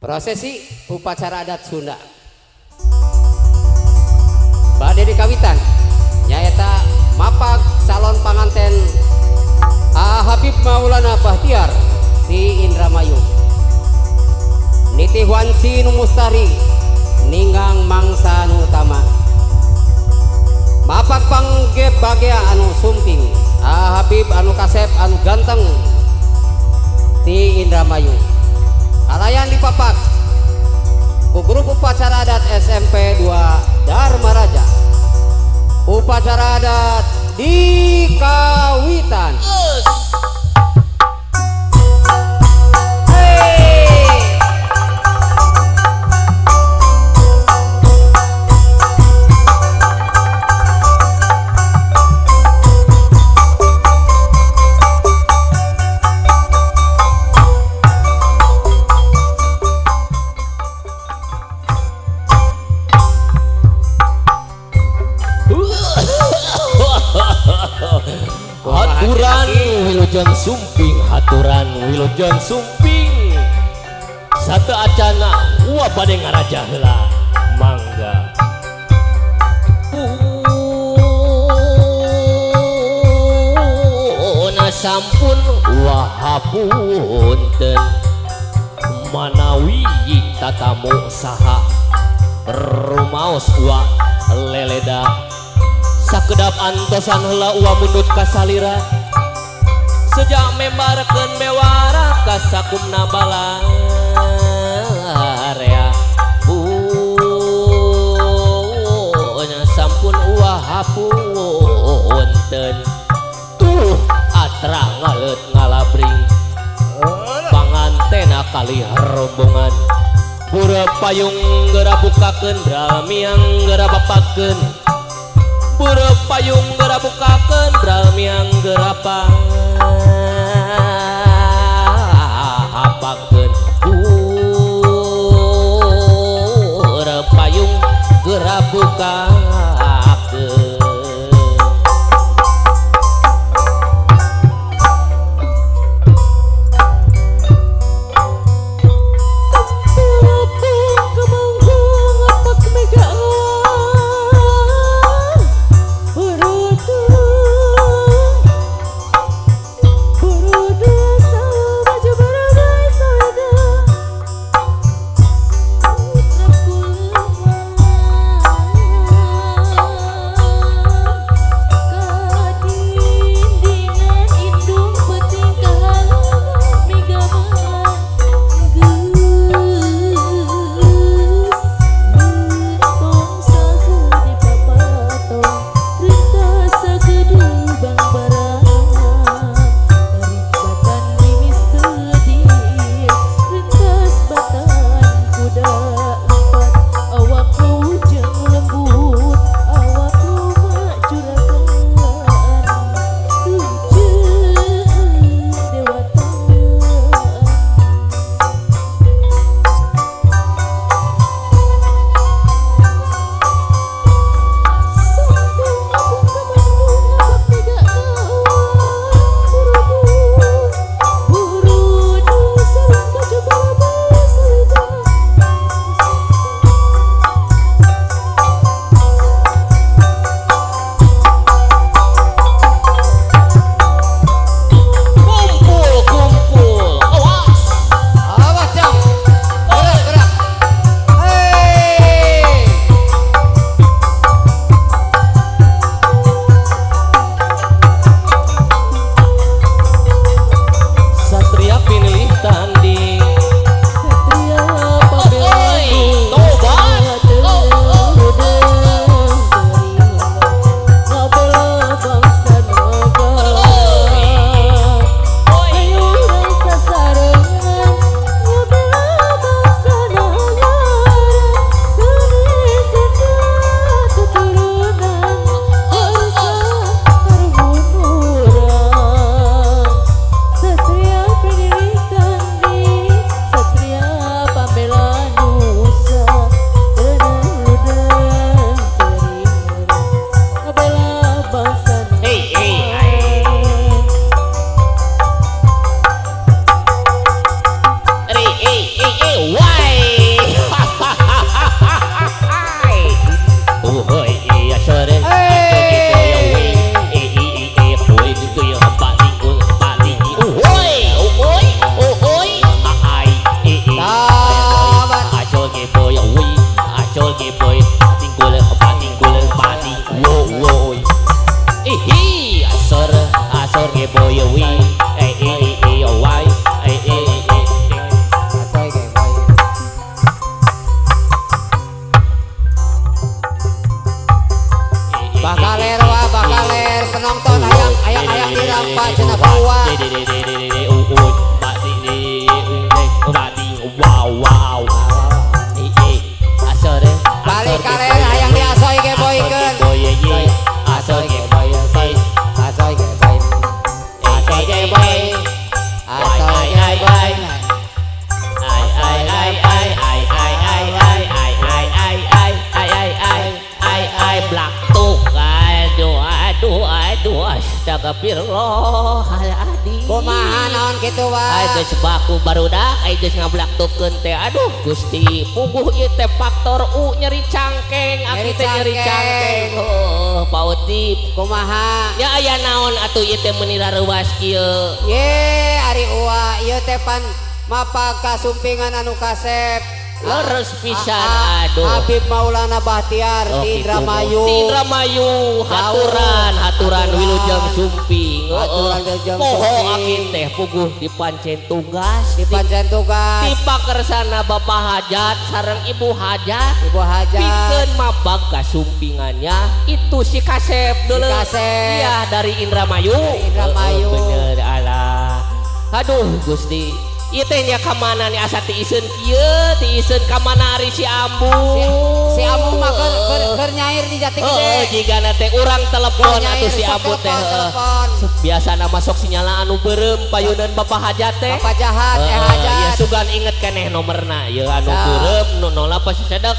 Prosesi upacara adat Sunda. Bade dikawitan nyaeta mapag calon panganten A Habib Maulana Bahtiar di Indramayu. Nitih wanci nu mustari ninggang mangsa nu utama. Mapag pangge bagea anu sumping A Habib anu kasep anu ganteng di Indramayu. Kalayan dipapak ku grup upacara adat SMP 2 Dharmaraja. Upacara adat di Kawitan. Haturan wilujeng sumping, haturan wilujeng sumping. Satu acana wa bade ngaraja heula mangga. Puna sampun wa hapunten manawi tatamu saha rumaos wa leleda. Sakedap antosan heula uwa mundut kasalira sejak membarkeun bewara kasakumna balarea. Punya sampun uwa hapunten tuh atra ngaleut ngalabring pangantena kalih rombongan pura payung geura bukakeun bral miang geura bapakeun. Pura payung geura bukakeun bral miang geura papakeun. Pura payung geura bukakeun. wow. Asore. Balik kalen hayang diasoy ge boykeun. Asoy ge boy. Asoy ge boy. Asoy ge boy. Asoy ge boy. Ai ai ai ai ai ai ai ai ai ai ai ai ai ai ai ai blak tuk. Aduh aduh aduh astagfirullahaladzim. Kumaha naon kitu wae. Ai geus baku barudak ai geus ngablaktukeun teh aduh Gusti puguh ieu teh faktor U nyeri cangkeng aki teh nyeri cangkeng. Heuh Pak Otip kumaha? Nya aya naon atuh ieu teh meuni rareuwas kieu. Ye ari uwa ieu teh pan mapag kasumpingan anu kasep. Leres pisan aduh. Habib Maulana Bahtiar di Indramayu. Di Indramayu haturan haturan wilujeng sumping. Haturan wilujeng sumping. Poho akin teh puguh dipancen tugas. Dipancen tugas. Di pakersana Bapak Hajat sareng Ibu Hajat. Ibu Hajat. Pikeun mapag kasumpingannya itu si Kasep dulu. Si Kasep. Iya dari Indramayu. Dari Indramayu. Bener alah. Aduh Gusti. Ieu teh nya ka mana nih asa tiiseun kieu, tiiseun ka mana ari si Ambu. Si Ambu mah keur nyair di Jati Gede. Heeh, jigana teh urang telepon atuh si Ambu teh. Biasana masuk sinyalna anu beureum payuneun Bapak Hajat teh. Bapak Jahat, eh Hajat. Ieu sugan inget keneh nomerna ieu anu beureum nu 08 pasti sedek.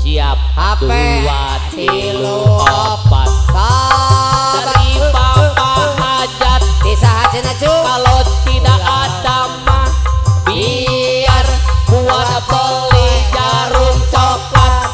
Siap. HP 2 3 4 dari Bapak Hajat. Di saha cenah cu? Kalau tidak ada mah biar buat beli jarum coklat.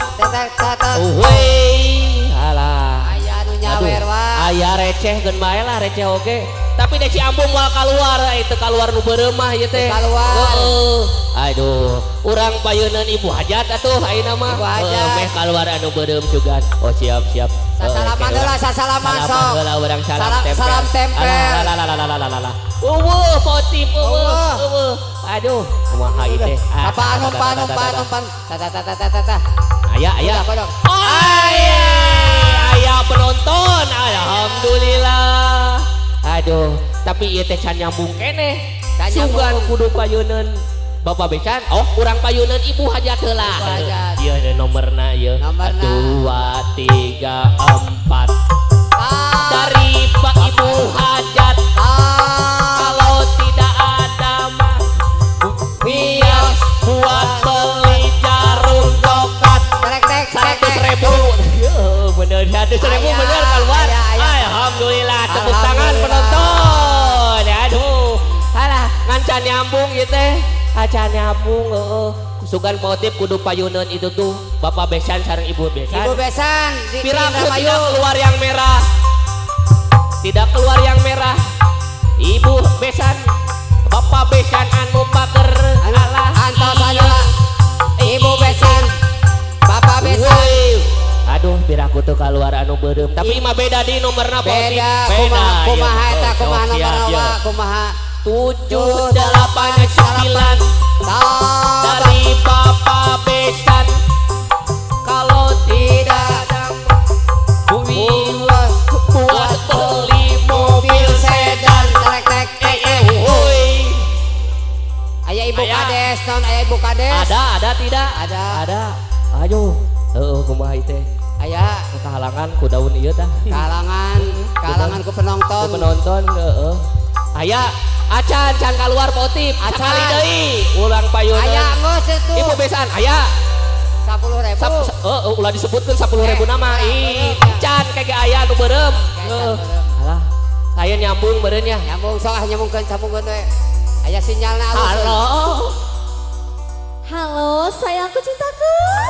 Weh, alah. Aya nu nyawer wae. Aya receh geun bae lah receh oge. Tapi deh si Ambu moal kaluar, itu kaluar nu beureum mah ieu teh. Kaluar. Heeh. Aduh, urang payeuneun Ibu Hajat atuh ayeuna mah. Ibu Hajat. Meh kaluar anu beureum sugan. Oh siap siap. Sasalaman heula, sasalaman sok. Salaman heula urang salam tempel. Salam tempel. Alah. Eueuh potim eueuh eueuh. Aduh, kumaha ieu teh? Apaan umpan umpan umpan. Ta ta ta ta ta ta. Aya aya. Aya aya penonton. Alhamdulillah. Aduh, tapi ieu teh can nyambung keneh. Sugan kudu payeuneun Bapak Besan. Oh, urang payeuneun Ibu Hajat heula. Ieu nomerna ieu. 2 3 4. Dari Pak Ibu Hajat. Kalau tidak ada mah biar buat beli jarum coklat. 100.000. Bener 100.000 bener keluar. Alhamdulillah tepuk tangan penonton. Aduh, alah ngancan nyambung ieu teh. Acan nyambung heeh. Sugan motif kudu payuneun itu tuh Bapak Besan sareng Ibu Besan. Ibu Besan di Piraku tidak keluar yang merah. Tidak keluar yang merah. Ibu Besan, Bapak Besan anu pager alah antos anu. Ibu Besan, Bapak Besan. Aduh, piraku tuh keluar anu beureum. Tapi mah beda di nomorna beda. Kumaha kumaha eta kumaha nomorna kumaha? 7 8 9 dari Bapak Besan. Kalau tidak ada buat beli mobil sedan. Aya Ibu Kades, non aya Ibu Kades. Ada tidak? Ada. Ada. Ayo, heeh kumaha ieu teh? Aya kahalangan ku daun ieu tah. Kahalangan ku penonton. Ku penonton heeh. Aya acan can kaluar potip. Acan sakali deui urang payuneun. Aya geus itu. Ibu Besan aya 10.000. Heeh ulah disebutkeun 10.000 nama. Ih, can kege aya nu beureum. Heeh. Alah, aya nyambung beureun nya. Nyambung sok ah nyambungkeun sambungkeun we. Aya sinyalna alus. Halo. Halo, sayangku cinta.